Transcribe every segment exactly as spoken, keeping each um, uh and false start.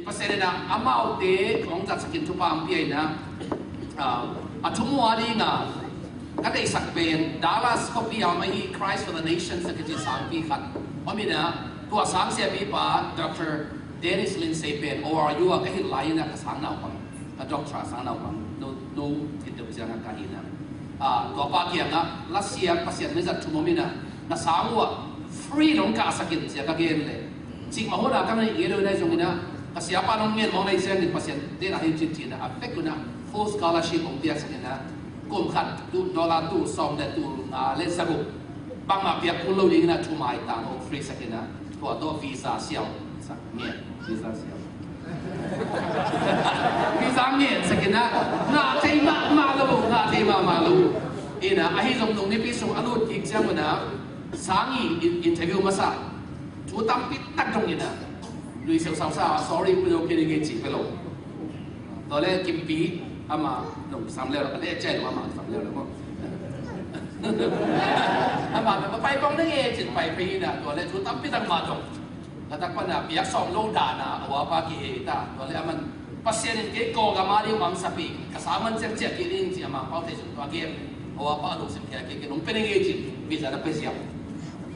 Pasian in ah amaute hong zatsakin thupha hong pia in ah, ah, a thu mu a ding a ka deihsak pen Dallas khuapi a om ahi Christ for the Nations a kici sangpi khat om in ah, tua sang siapipa Doctor Dennis Lindsay pen O R U a ka hilh lai in ah ka sang naupang, ka doctor a sang naupang, no, no, thil deuh ciang a ka hi in ah, ah, tua pa kiangah la siam, Pasian mizat thu mu om in ah, na sang uh ah free dong kahsak in ci a ka gen leh, cikmah hun a ka ngaih ngei lo in ah, zong in ah ka siapa nong ngen mawk na hi ciangin Pasian deihna hi cin ci in ah, a vek un ah full scholarship hong piaksak in ah, kum khat tu dollar tul sawm le tul nga le zaguk, bangmah piak kul lo ding in ah thu maitang hong free sak in ah, tua tawh visa siau sak ngen, visa siau. Visa ngen sak in ah, ngah thei mahmah lo, ngah thei mahmah lo. In ah, ahi zong nung nipi sung a lut kik ciang un ah, sang i in-, interview masa, thu tampi tak dong in ah, lui siau sau sa, sorry, pu lo kei ni ngei ci pe lo. Tua leh Kimpi, amah nong sam leu, a leh ciai lo amah sam leu lo maw. Amah, "Pai bang na ngei," ci-in pai phei in ah, tua leh thu tampi tak mah dong. Latak pan a piak sawm lo dan a, a uapa kihei ta. Tua leh aman, "Pasian in kei Kawlgam a ding mangsapi, ka sa man ciang ciah kik ding," ci-in amah pau thei sung tua gen. A uapa a lungsim khia kik, "Nong pe ning ei," ci-in visa na pe ziau.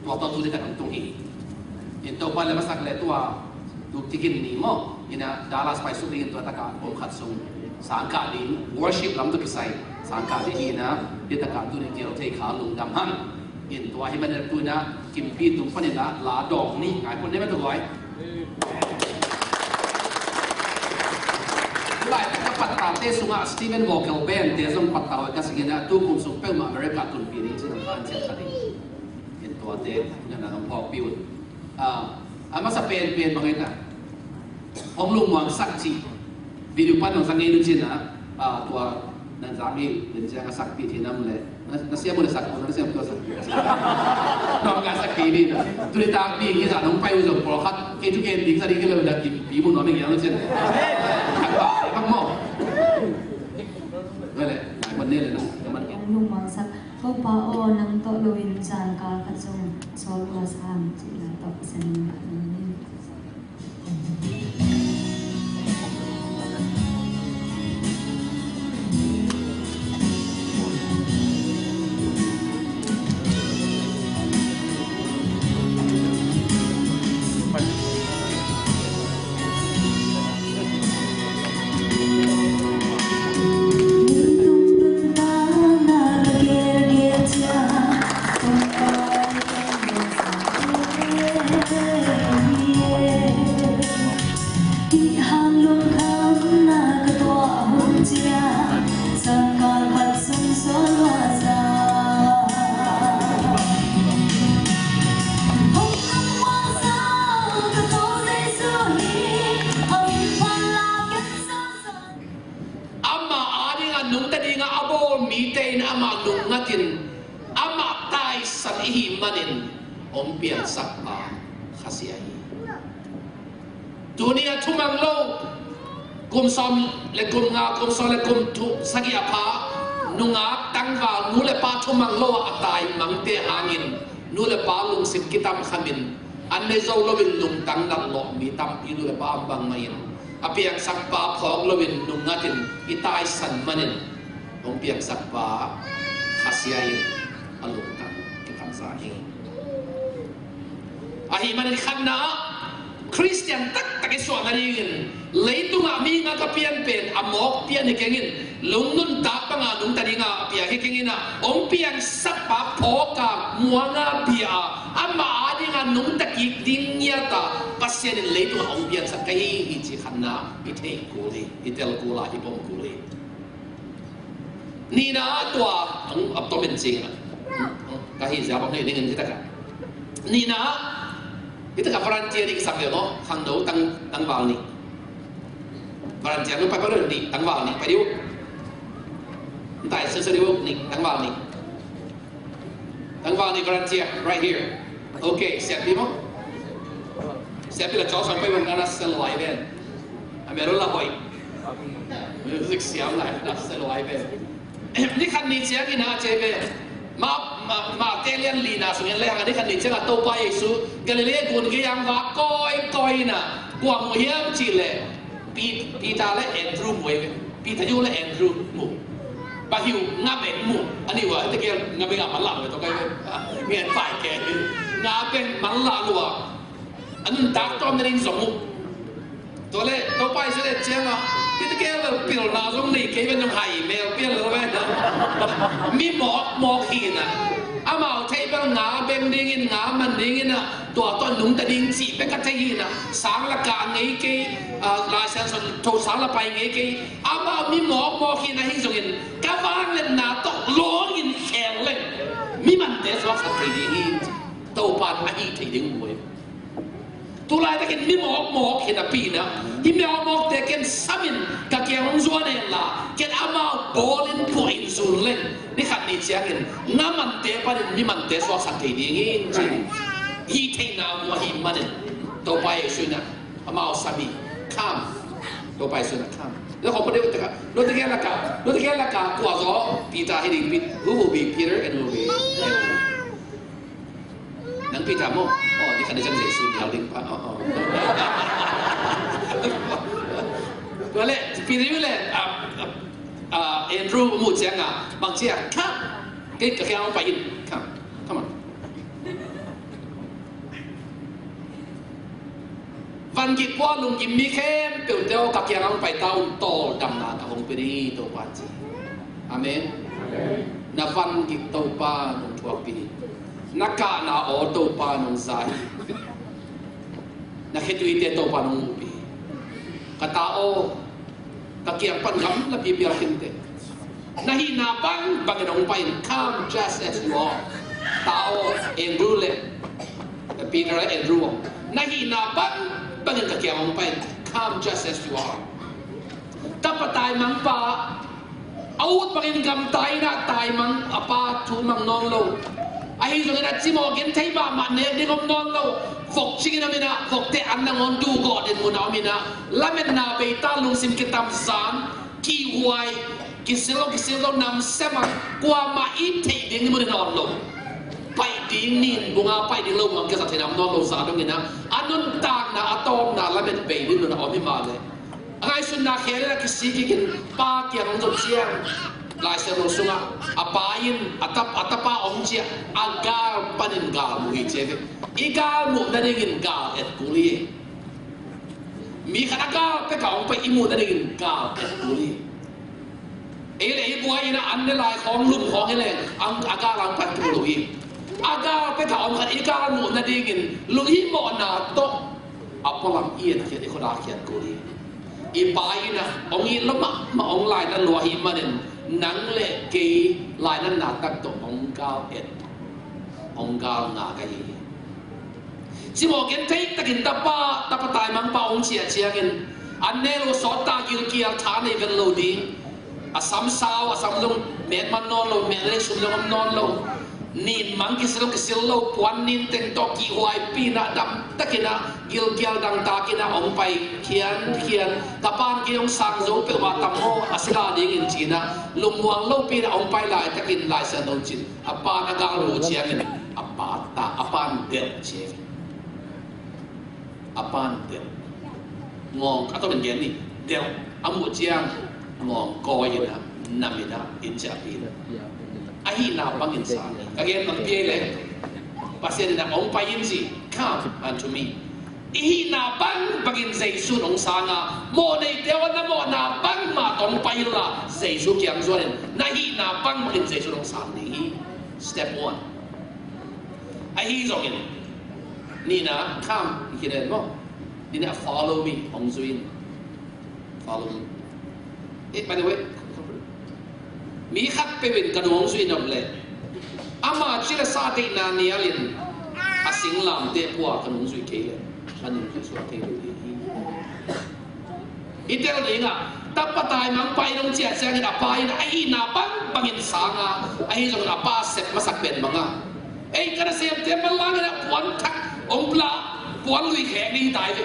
Tua tawh tu ding ka nong tung hi. In Topa leh masak leh tua, tu tikin ni maw, in ah Dallas pai suk ding in tua taka om khat sung sang kah ding, worship lam tawh kisai sang kah ding hi in ah, hi taka tu ni kial thei kha lungdam hang. In tua hi man in ah tu in ah Kimpi tung panin ah la dawng ni ngai pon ne ma tu guai. Tulaitak ka pattate sungah Stephen Vocal Band te zong pattau ka sing in ah, tu kum sung peuhmah America tunpih ding ci-in hong kan ciat kha ding. In tuate na na hong phawkpih un. Ah, a masa penpen bang hi ta, Hong Lungmuang Sak cih video pan hong zang ngei un ci-in ah, ah, tua nan zang hi, den ciang a sakpih theihna om leh, na, na siam uh leh sak, na siam tua sak. Nong ka sakpih ni, tu ni tak ni, hi zah nong pai uh zong pawlkhat kei thu ken ding sa ding hi lo, na Kimpi mun nuam hi ngial un ci-in. Bang maw. Tua leh nai man ne leh na, na man. Hong Lungmuang Sak. Topa aw, nang tawh lo in cangkal khat zong sawl kua sam cih la tawh Pasian min ka ngen. Amah ading a nungta ding a a bawl mite in amah nungngatin amah taisan i hih manin hong piangsak pa khasia hi. Tuni a thumang lo, kum sawm le kum nga, kum sawm le kum thum sagih a pha nungak tangval nu le pa thumang lo a taimangte hangin nu le pa lungsim kitam khamin an ne zo loin lungtang laklawh mi tampi nu le pa om bangmah in, a piangsak pa phawk loin nungngatin i taisan manin hong piangsak pa khasia in a lungtang kitamza hi. Ahih manin khatna ah Khristian taktak i suahna dingin leitungah mi nga ka pian pen a mawk pian hi kengin, lungnuntak banga nungta dinga a piang hi kengin ah, hong piangsak pa phawk a muanga bia a amah adinga nungta kik ding ngiata Pasian in leitungah hong piansak ka hi hi ci khatna i thei kul hi, i tel kul a, i pom kul hi. Nihna ah tua hong aptom in cing ah ka hi zia bang hi dingin hitakah, nihna ah hitakah volunteer ding sak leh maw, khangno tang, tangval nih. Volunteer nu pai pai lo nih, tangval nih pai dih uh. Ntai sese dih uh nih, tangval nih. Tangval nih volunteer right here. Okay, siatpi maw? Siatpi la cawsang pai bang na sel lai ven. A mel la hoih. Music siam lai na sel lai ven. Ni khat ni ciangin a ce ven. Ma, ma, Mate lian lina sungin le hang ni khat ni ciang a Topa Jesu Galilee gun gei ang va koi koi na. Kua mu hiam cih leh Pi-, Peter le Andrew mu ei ve. Peter yu le Andrew mu. Bang hiu, nga beng mu. A nih uh a, hih tegel nga beng a man la lo ve tawh kai ve. Ngen pai kei. Nga beng man la lo a. A nuntak tawm na ding zong mu. Tua leh Topa Jesu le ciang a, hih tegel bel pilna zong nei kei ve, nong hai mel pian lo ve. Mi mawkmawk hi na. Amau theih bel nga beng dingin, nga man dingin a, tua tawh nungta ding cih bek a thei hi na. Sang la kah ngei kei, ah, Lai Siangtho sang la pai ngei kei. Amau mi mawkmawk hi na, hi zongin ka vangliatna tawh lawngin khel leng mi mante suaksak thei ding hi. Topa in a hih theih ding buai. Tulaitakin mi mawkmawk hi napi in ah, hih mawkmawkte ken samin ka kiang hong zuan hen la, ken amau bawlin phuahin zun leng, ni khat ni ciangin nga mante panin mi mante suaksak thei ding hi, ci. Hih theihna mu ahih manin Topa Jesu in ah amau sam hi. Come. Topa Jesu in ah, come. Lo tegel lakah, lo tegel lakah kua zaw Peter hi ding, who will be Peter and who will be Andrew? Nang Peter maw? Oh, ni khat ni ciang Jesu ni hau ding pa. Oh, oh. Tua leh Peter le, ah, ah, ah, Andrew mu ciang a, bang ci a, come. Kei ka kiang hong pai in. Come. Come on. Van gik pua lunggim mi khempeuhte aw, ka kiang hong pai ta un, tawldamna ka hong pia ding hi, Topa ci. Amen. Na van gik Topa nong thuakpih hi. Na kahna aw Topa nong za hi. Na khetuite Topa nong muhpih hi. Ka ta aw, ka kiang pan gamla pipial khin teh. Na hihna bangbangin hong pai in, come just as you are. Ta aw, Andrew le, Peter le Andrew aw. Na hihna bangbangin ka kiang hong pai in, come just as you are. Tapa taimangpa, a ut bangin gamta in ah, taimang, a pa thu mang nawn lo. Ahi zongin a cimawh genthei mahmah nek ding om nawn lo. Vok cingin om in ah, vokte an nangawn duhgawh den mun a om in ah, lametna beita, lungsim kitamzan, kihhuai, kisil lo, kisil lo, namsia mang, kuamah it theih ding mun in a om lo. Pai ding nin bunga pai ding lo mang kisa thei nam nawn lo sa dongin ah, a nuntakna, a tawpna lamet bei ding mun a om hi mah leh, a ngaihsutna khel in a kisik kikin pa kiang hong zot ciang, Lai Siangtho sungah a pa in a tap, a tapa om ciang a gal panin gal mu hi ci ve. I gal muh nadingin gal et kul hi. Mi khat a gal pek a hong pai i muh nadingin gal et kul hi. Ei le ei buai in a an le lai khawng lum khawng hi leng a gal a hong pai kul lo hi. A gal pek a om khat i gal muh nadingin lunghimawhna tawh a pualam i etkhiat, i khuadakhiat kul hi. I pa in a hong it lo mahmah, hong lainat lua ahih manin nang le kei lainatna tak tawh hong gal et, hong gal ngak ahi hi. Cimawh genthei takin tapa, tapa taimangpa hong ciah ciangin an ne lo sawt ta, gilkial, tha nei vet lo ding. A sam sau, a sam zong met man nawn lo, met le sum zong om nawn lo. Nin mang kisil, kisil lo, puan nin teng tawh kihhuaipih in a, damtakin a, gilkial dangtakin a hong pai khiankhian. Ka pa'n kei hong sang zo peuhmah tam maw, a sila dingin ci-in a, lungmuang lopi in a hong pai laitakin Lai Siangtho cin, a pa'n a gal mu ciangin a pa ta, a pa'n delh ci hi. A pa'n delh. Ngawng, a tawpin gen ni. Delh. A muh ciang ngawng kawi in a, nam in a, inn ciahpih in a. A hihna bangin sang. Ka gen bang pi ei leh, Pasian in a hong pai in ci. Come unto me. I hihna bangbangin Jesu in hong sang a, mawhneite aw, na mawhna bangmah tawh hong pai inla Jesu kiang zuan in. Na hihna bangbangin Jesu in hong sang ding hi. Step one. Ahi zongin, nihna, come, i kinen maw. Nihna, follow me, hong zui in. Follow me. Eh, by the way, mi khatpeuh in ka nung hong zui nop leh, ama ci le sa deihna nialin a singlamteh pua ka nung zui kei leh, ka nung zui suak thei lo ding hi. I tel ding a, tapa taimangpa in hong ciah ciangin a pa in a hihna bangbangin sang a, ahi zongin a pa sep masak pen bang a, ei, ka nasemte manlangin a puan thak hong pla, puan lui khek ding hi ta hi ve.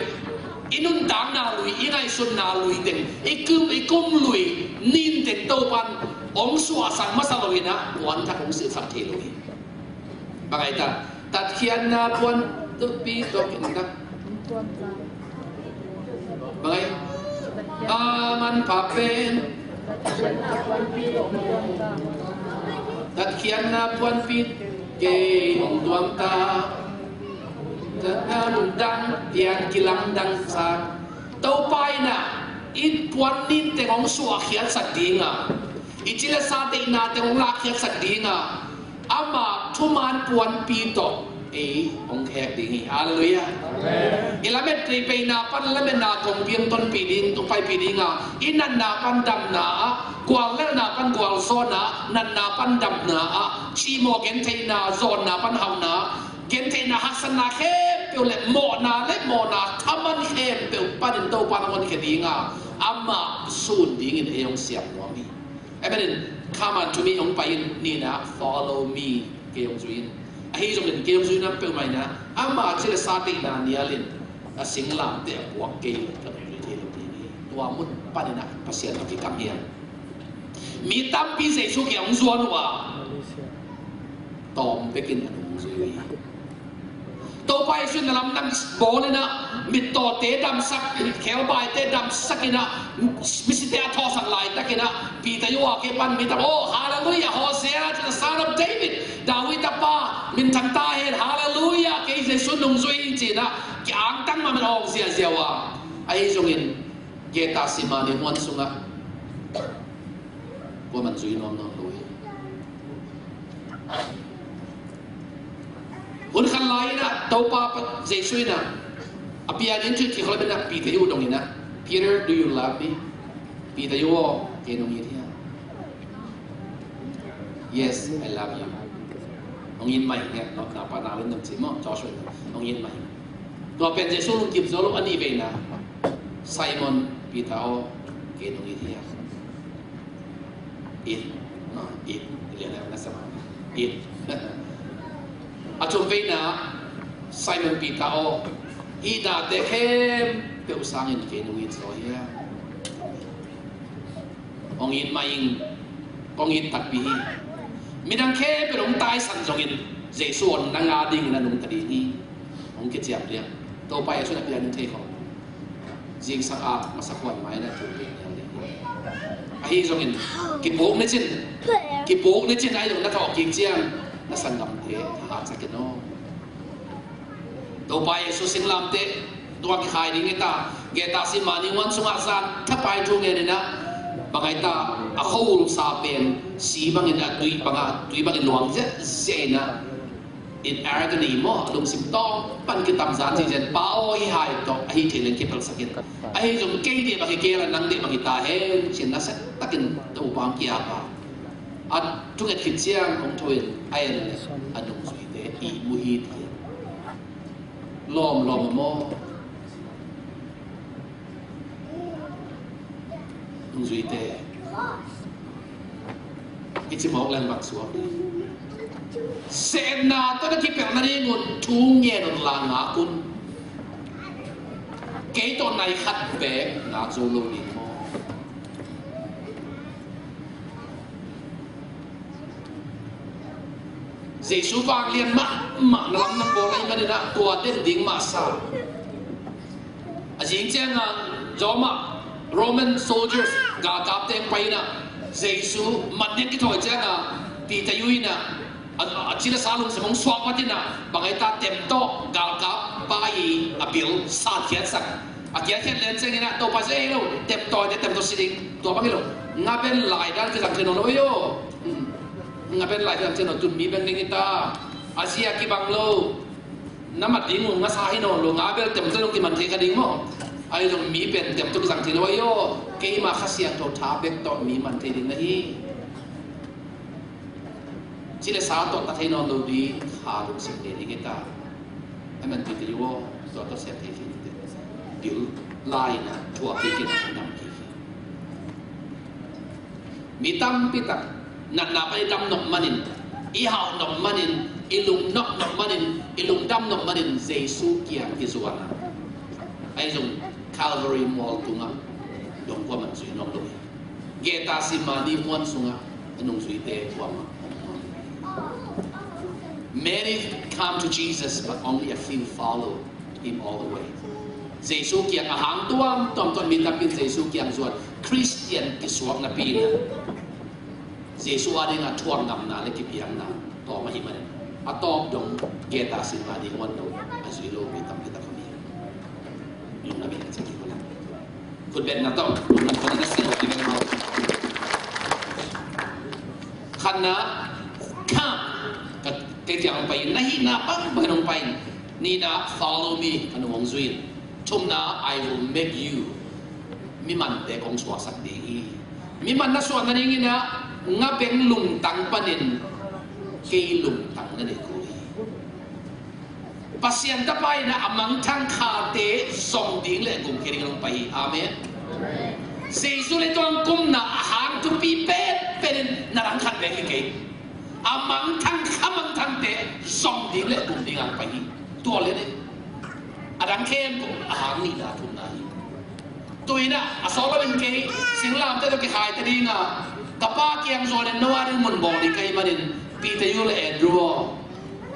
I nuntakna lui, i ngaihsutna lui teng, i kum, i kum lui nin teng Topa'n hong suahsak masa lo in a, puan thak hong silhsak thei lo hi. Bang a hi ta, tatkhiatna puan tupi tawh ken ta. Bang ai? A manpha pen tatkhiatna puanpi kei hong tuamta. Dang dang pian kilang dangsak. Topa in ah i puan nin teng hong suahkhiatsak ding a, i ci le sa deihna teng hong lakkhiatsak ding a, ama thuman puanpi tawh ei hong khek ding hi. Halleluiah. Amen. I lamet thei peina pan lametna kong piang tonpih ding, tung paipih ding a, i natna pan damna ah, guallelhna pan gualzawhna, natna pan damna ah, cihmawh gentheihna, zawnna pan hauhna, gentheihna haksatna khempeuh le mawhna le mawhna thaman khempeuh panin Topa in hong honkhia ding a, amah sun dingin ei hong siam nuam hi. Amen. In, "Come unto me," hong pai in, nihna, "Follow me," kei hong zui in. Ahi zongin kei hong zui nam peuhmah in ah, ama ci le sa deihna nialin a singlamteh a puak kei ka nungzui thei lo ding hi. Tua mun panin ah Pasian tawh kikam hiam? Mi tampi Jesu kiang hong zuan uh a, tawm bekin a nungzui uh hi. Topa Jesu in na lamdang bawl in ah, mittawte damsak, khebaite damsak in ah, misite a thawhsak laitakin ah, Peter, Johan, kei pan mi tam, "Oh, halleluiah, Hosanna to the Son of David, David tapa, minthang ta hen, halleluiah, kei Jesu nungzui hi," ci in ah, ki-angtang mahmah in a awng ziahziah uh a. Ahi zongin Gethsemane huan sungah kuaman zui nuam nawn lo hi. Hun khat lai in ah Topa pa Jesu in ah a pianin thu kikholh in ah Peter uh dong in ah, "Peter, do you love me?" Peter uh aw, kei nong it hiam? "Yes, I love you." Hong it mah ing, nopna pa nau in dong ci maw, Joshua in, hong it mah ing. Tua pen Jesu lungkim zo lo a, nih veina, "Simon Peter aw, kei nong it hiam?" It. Ah, it. Lian na sama. It. A thum veina, "Simon Peter aw, hih nate khempeuh sangin kei nong it zaw hiam?" Hong it mah ing, kong it takpi hi. Midang khempeuh hong taisan zongin Jesu hong nang a dingin a nungta ding hi. Hong kiciam liang. Topa Jesu na pianin thei khawm. Zingsang a masa khuan mai na tu liang liang. Ahi zongin kipuk nicin, kipuk nicin ahi zong na thawh kik ciang na sanggamte hatsak in aw. Topa Jesu singlamteh tua kikhai ding hi ta. Gethsemane huan sungah zan thapai thu ngen in ah, bang ai ta, a khuahulsa pen si bangin a tui bangah, tui bangin luang ziahziah in ah, in agony maw, a lungsim tawng pan kitamzan ziahziah in, "Pa aw, hih hai tawh ahi thei leng kipelhsak in. Ahi zong kei deih bang hi kei a, nang deih bang hi ta hen," ci-in nasia takin Topa hong ki-ap a, a thunget khit ciang hong tho in a en leh a nungzuite ihmu hi, ci hi. Lawmlawm a maw? Nungzuite, i cimawk leng bang suak hi. Sepna tawh na kipelh nadingun thu ngen un la ngak un. Kei tawh nai khat beek ngak zo lo ding maw? Jesu vanglian mahmah na lamdang bawl ahih manin ah tua den ding mah sa. A zing ciangin Roma, Roman soldiers, galkapte pai in ah Jesu mat ding kithawi ciangin Peter in ah a, a ci le sa lungsim hong suak vat in ah, bang ai ta, tem tawh galkap pa i a bil satkhiatsak. A kiatkhiat lian ciangin ah Topa zia hi lo, tem tawh, tem tawh si ding, tua bang hi lo. Ngaben lai dan kizang thei nawn lo hi aw. Hmm. Ngaben lai kizang thei nawn, tun mi beng ding hi ta. A zia kibang lo. Na mat ding uh ngasa hi nawn lo, ngabel tem tawh dong kiman thei kha ding maw? Ahi zong mi pen tem tawh kizang thei lo hi aw. Keima Kha Siangtho tha bek tawh mi man thei ding na hi. Ci le sa tawh ta thei nawn lo ding, kha lungsim nei ding hi ta. Amen, Peter aw, tua tawh sem thei kei ni te. Bil lai-in ah thuak kik in, nam kik in. Mi tampi tak natna pan i dam nop manin, i hauh nop manin, i lung nop nop manin, i lungdam nop manin Jesu kiang kizuan a, ahi zong Calvary mual tungah dong kuaman zui nuam lo hi. Gethsemane muan sungah a nungzuite kuamah om. Many come to Jesus, but only a few follow him all the way. Jesu kiang a hang tuamtuam tawh mi tampi in Jesu kiang zuan Khristian kisuak napi in Jesu a dingah thuak ngamna le kipiakna tawm ahih manin a tawp dong Gethsemane ding huan lo a zui lo mi tampi tak om hi. Lungdam in a cih kik uh leh khutbetna tawh lungdam kong na sin uh hi veng maw. Khatna, come, ka, kei kiang hong pai in, na hihna bangbang hong pai in. Nihna, follow me, ka nung hong zui in. Thumna, I will make you, mi mante kong suaksak ding hi. Mi man na suah nadingin ah, nga beng lungtang panin kei lungtang na nei kul hi. Pasian Tapa in ah a mangthang khate zong ding le gumkhia ding hong pai hi. Amen. Jesu leitung kumna a hang thupi penpen in na dang khat bek hi kei. A mangthang, a mangthangte zong ding le gum ding hong pai hi. Tua le ni a dang khempeuh a hang nihna thumna hi. Tu in ah a sawt lo in kei singlamteh tawh kikhai ta ding a, ka Pa kiang zuan in no a ding mun bawl ding ka hih manin Peter, James le Andrew aw,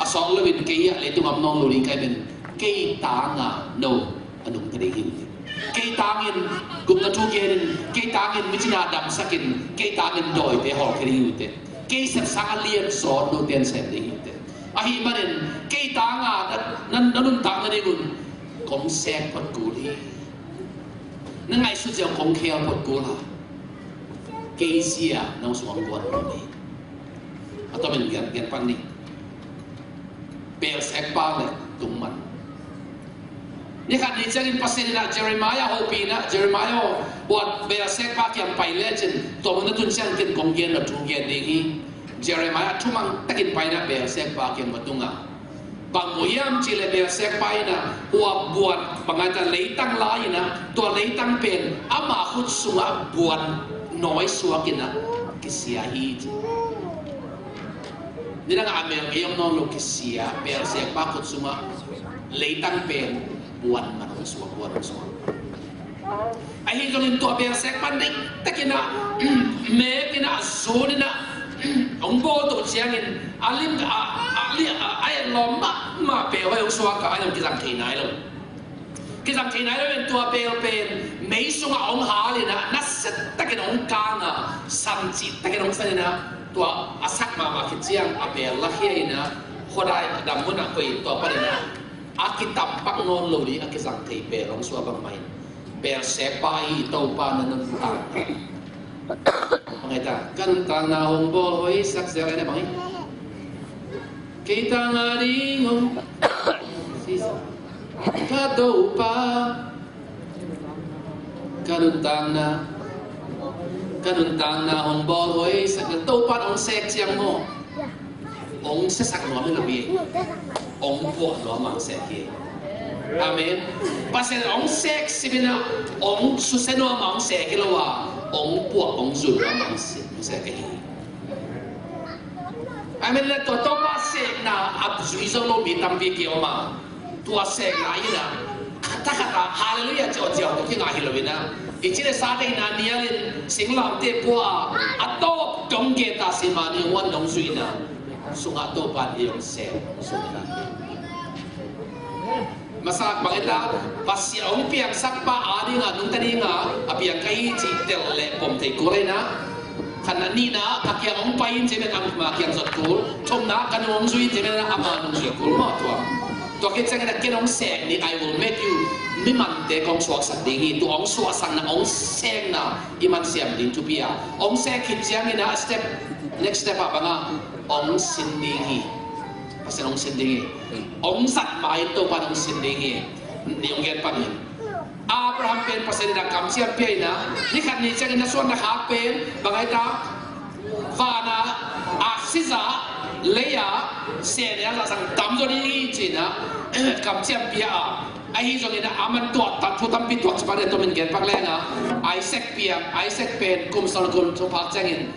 a sawt lo in kei ah leitung ah om nawn lo ding ka hih manin kei tang a no a nungta ding hi. Kei tangin gupna thu gen in, kei tangin mi cina damsak in, kei tangin dawite hawlkhia ding hi uh teh. Kei sep sang a lian sawt note in sem ding hi uh teh. Ahih manin kei tang a na, na, na nuntak nading un kong sek phot kul hi. Na ngaihsut ziau kong khel phot kul a, kei zia nang sungah guan kul hi. A tomin gen, gen pan ni. Belsekpa le tungman. Ni khat ni ciangin Pasian in ah Jeremiah hopih in ah, Jeremiah aw, buat belsekpa kiang pai lecin tua mun na tun ciang ken kong gen lo thu gen ding hi. Jeremiah thumang takin pai in ah belsekpa kiang va tung a, bang mu hiam cih leh belsekpa in ah hua buat bang a ta leitang la in ah, tua leitang pen ama khut sungah buat nawi suak in ah kisia hi ci. Nidang a mel ngei om nawn lo kisia, belsekpa khut sungah leitang pen buan man hong suak, buan hong suak. Ahi zongin tua belsekpa in ah, mek in ah, zun in ah, hong bawl to ciangin a lim a, a, a, a, a et lawm mahmah peuh hong suak a, a et lawm kizang thei nai lo. Kizang thei nai lo in tua bel pen mei sungah hong hal in ah, nasia takin hong kang a, san cih takin hong san in ah, tua a sak mahmah khit ciang a bel lakhia in ah, khuadai a dam mun ah koih in tua pan in ah, a kitampak nawn lo ding a kizang thei bel hong suak bangmah in, belsekpa hi, Topa na nuntak. Bang hi ta, ka nuntakna hong bawl hoihsak zel in ah bang hi. Kei tang a ding hong, ka Topa, ka nuntakna, ka nuntakna hong bawl hoihsak, Topa in hong sek ciang maw, hong siasak nuam hi lo hi. Hong puah nuam a hong sek hi. Amen. Pasian in hong sek sip in ah, hong susia nuam a hong sek hi lo a, hong puah hong zul nuam a hong sek, hong sek hi. Amen. Le tua Topa sekna a zui zo lo mi tampi ki om a, tua sekna in ah, khat a khat a, hallelujah ci aw ci aw tawh kingah hi lo in ah, i ci le sa deihna nial in singlamteh pua a, a tawp dong Gethsemane huan dong zui in ah, sungah Topa in ei hong sek, hong sek in ah. Masa bang hi ta, Pasian hong piangsakpa a dingah nungta dingah a piang ka hi cih tel le pom thei kul hi in ah. Khatna, nihna, ka kiang hong pai in ci men ama kiang zot kul. Thumna, ka nung hong zui in ci men ama nung zui kul maw tua. Tua khit ciangin a ken hong sek ni, I will make you, mi mante kong suaksak ding hi. Tua hong suaksakna, hong sekna i man siam ding thupi a, hong sek khit ciangin a step, next step ah bang a, hong sin ding hi. Pasian hong sin ding hi. Hong zat ma in Topa in hong sin ding hi. Ni hong gen pan hi. Abraham pen Pasian in a kamciam pia in a, ni khat ni ciangin na suan na khak pen bang a hi ta, van a, a siza, lei a, sene a, zahsang tamzaw ding hi ci in a, kamciam pia a. Ahi zongin a, a man tuah, thu tampi tuak ciang pan a, tua min gen pak leng a, Isaac piang, Isaac pen kum sawm kum thum phak ciangin,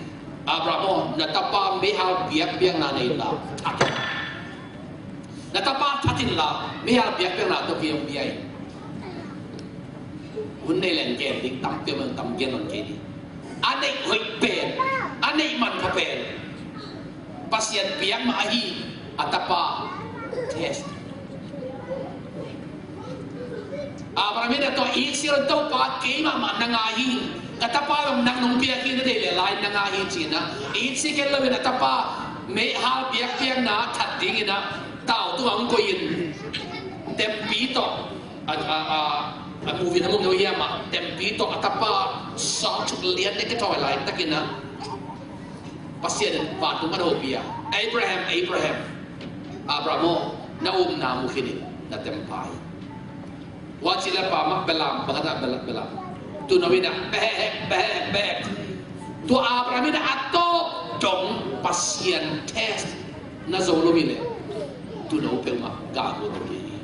Abraham aw, na tapa meihal biakpiakna nei in la, na tapa that in la, meihal biakpiakna tawh kei hong bia in. Hun nei leng gen ding tampi om, tam gen lon kei ding. A neih hoih pen, a neih manpha pen, Pasian piak mah ahi a tapa test. Abraham Siron Topa, kei mahmah na ngah hi. Ka tapa zong nang nong piak hi, na deih leh lai na ngah hi, ci-in ah, itsi khen loin a tapa meihal biakpiakna that dingin ah tau tungah hong koih in, tempi tawh, a, a, a, a movie na mu ngei uh hiam ah, tempi tawh a tapa sawlchuk lian dek a thawi laitakin ah Pasian in vantung pan hopih a, "Abraham, Abraham, Abraham aw, na upna mu khin in, na tempa hi." Tua ci leh a pa mah belam, bang a ta belam, belam. Tuuno in ah behek, behek, behek. Tua Abraham in ah a tawp dong Pasian test na zo lo hi leh, tuuno peuhmah galkua lo ding hi.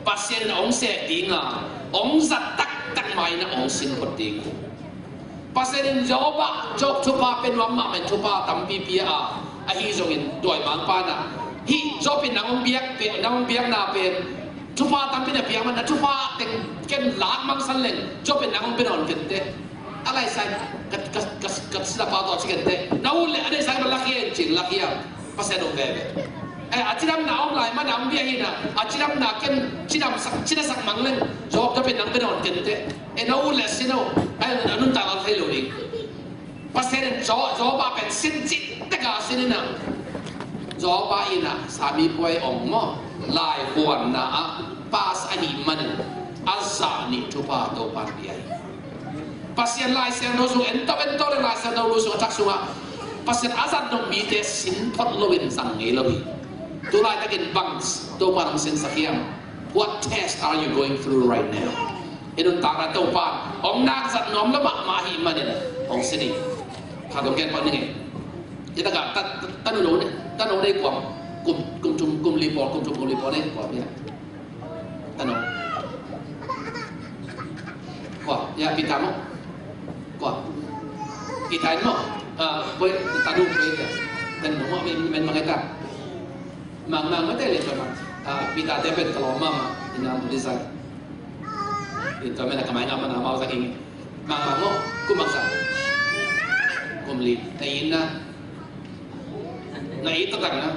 Pasian in hong sep ding a, hong zat taktak ma-in ah hong sin phot ding hi. Pasian in Job ah, Job thupha pia nuam mahmah in, thupha tampi pia a, ahi zongin dawi mangpa in ah, hih Job in nang hong biak pen, nang hong biakna pen thupha tampi na piak man, na thupha teng ken lak mangsan leng, Job in nang hong pia nawn kei inteh. A laisai ka, ka, ka, ka sinapa tawh ci kei inteh. Na ut leh a deihsai bel lakhia in, ci-in lakhia. Pasian um veve. Eh, a cidamna om lai man a hong bia hi in ah, a cidamna ken cidamsak, cidasak mang leng, Job, Job in nang pia nawn kei inteh. Eh, na ut leh a sin uh, eh, a nuntak lal thei lo ding. Pasian in Job, Job a pen sin cih tek a sin in ah, Job in ah samipuai ong maw, laihuanna ah pass ahih manin a zah nih thupha Topa'n pia hi. Pasian Lai Siangtho sung, en tawh en tawh leng Lai Siangtho lu sung, a thak sungah Pasian a zat nop mite sin phot loin zang ngei lo hi. Tu laitakin bang Topa'n hong sinsak hiam? What test are you going through right now? I nuntakna Topa'n hong nak zat nuam lo mahmah ahih manin hong sin hi. Khat hong gen pah ning ei. Hi takah ta, ta, tanu lo ne, tanu ne kuam, kum, kum thum, kum li pawl, kum thum, kum li pawl ne kuam hi a. Tanu. Kua, ya, Peter maw? Kua. Peter in maw? Ah, boy, tanu boy ya. Tanu maw, men, men mangai ta. Mang, mang, mate le, mang. Ah, Peter te pen ka lawm mahmah, ina mu design. Ina tua men a ka mai ngam mana mau sa king. Mang, mang maw, kum mang sa. Kum li, na ina. Na it taktak na.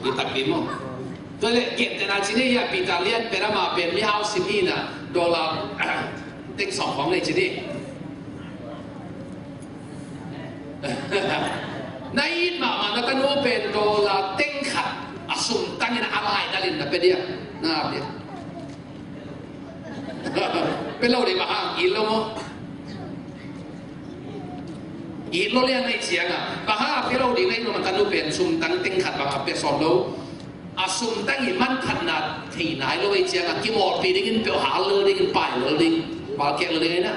It takpi maw. Tua leh gentehna ci ni, ya Peter lian pen ama pen mihau sim hi na, dollar teng sawm khawng nei ci ni. Na it mahmah na tanu pen dollar teng khat a sum tangin a lai dalin na pia dia. Na pia. Pia lo ding bang hang, it lo maw? It lo liang ahih ciangin bang hang a pia lo ding na it lo, na tanu pen sum tang teng khat bang a pia sawm lo. A sum tang i manphatna thei nai lo ahih ciangin kimawlpih dingin peuh hal lel dingin pai lel ding, valkiak lel ding ahih na.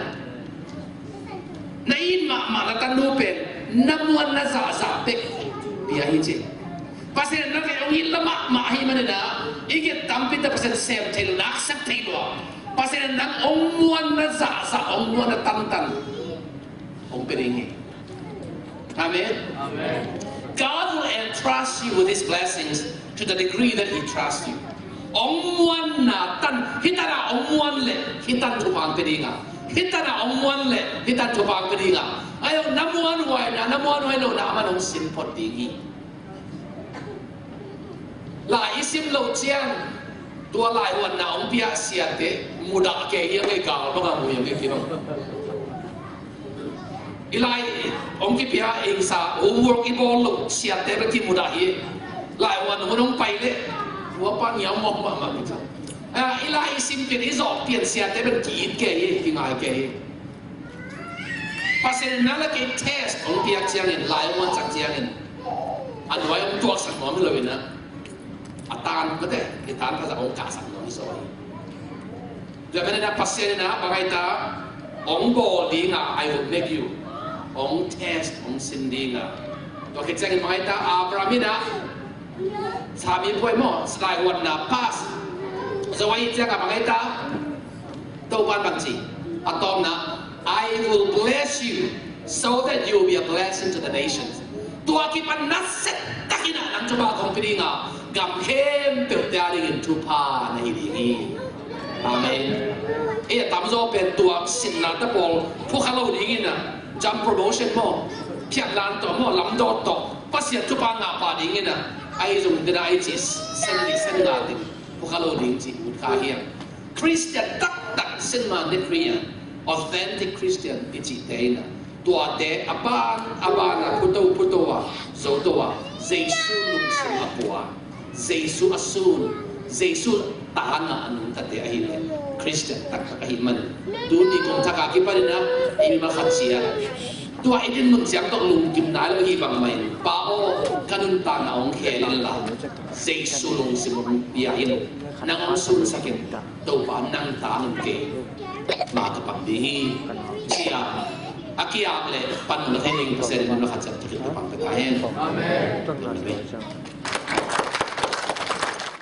Na it mahmah na tanu pen na muan na zahzah bek pia hi ci. Pasian in nang kei hong it mahmah ahih manin ah, i gen tampi tak Pasian sem thei lo, naksak thei lo. Pasian in nang hong muan na zahzah, hong muan na tantan hong pia ding hi. Amen. Amen. God will entrust you with his blessings to the degree that he trusts you. Hong muanna tan, hih tan a hong muan leh hih tan thupha hong pia ding a, hih tan a hong muan leh hih tan thupha hong pia ding a. Ayo, na muanhuaina, na muanhuai lohna aman hong sin phot ding hi. Lai i sim loh ciang tua laihuanna hong pia siate mudah kei hi a, kei gal bang a mu hi a, kei bang. I lai hong kipia, i sa homework i bawl loh siate bek kimudah hi. Laihuan hun hong pai leh tua pa ngiau mawk mahmah hi. Ah, i lai i sim pian, i zawh pian siate bek ki-it kei hi, kingai kei hi. Pasian in nang le kei test hong piak ciangin, lai hong muansak ciangin, a nuai hong tuaksak nuam hi lo in ah, a tan, mate, i tan phazak hong kahsak nuam hi zaw hi. Tua manin ah Pasian in ah bang a hita, hong bawl ding a, I will make you. Hong test, hong sin ding a. Tua khit ciangin bang a hita, Abraham in ah samipuai maw, laihuanna pass zo ahih ciangin bang a hita, Topa'n bang ci, a tawpna, "I will bless you so that you will be a blessing to the nations." Tua kipan nasia takin ah nang thupha kong pia ding a, gam khempeuhte a dingin thupha na hi ding hi. Amen. Ei a tamzaw pen tua sinna te pawl phukha lo dingin ah, jump promotion maw, phiatlan tawh maw, lamdawt tawh, Pasian thupha ngah pah dingin ah, ahi zong dena ahi ci, sen ding sen ngah ding phukha lo ding ci ut kha hiam? Christian taktak, Saint Monday Christian, authentic Christian i cihte in a, tuate a ban a ban a phuto phuto a, zoto a, Jesu lungsim a pua, Jesu a sun, Jesu tangah a nungtate ahih leh Christian taktak ahih man. Tuni kum thak a kipan in a, ei mi khat sia, tua i dinmun ciang tawh lungkim nai lo hi bang mah in, Pa aw, ka nuntakna hong khel in la, Jesu lungsim hong pia in, nang hong sunsak in, Topa nang tang in kei ma ka pang ding hi, ci a, a kiam leh panmun a thei ding Pasian in nang khat ciat thakil ka pang ka ta hen. Amen.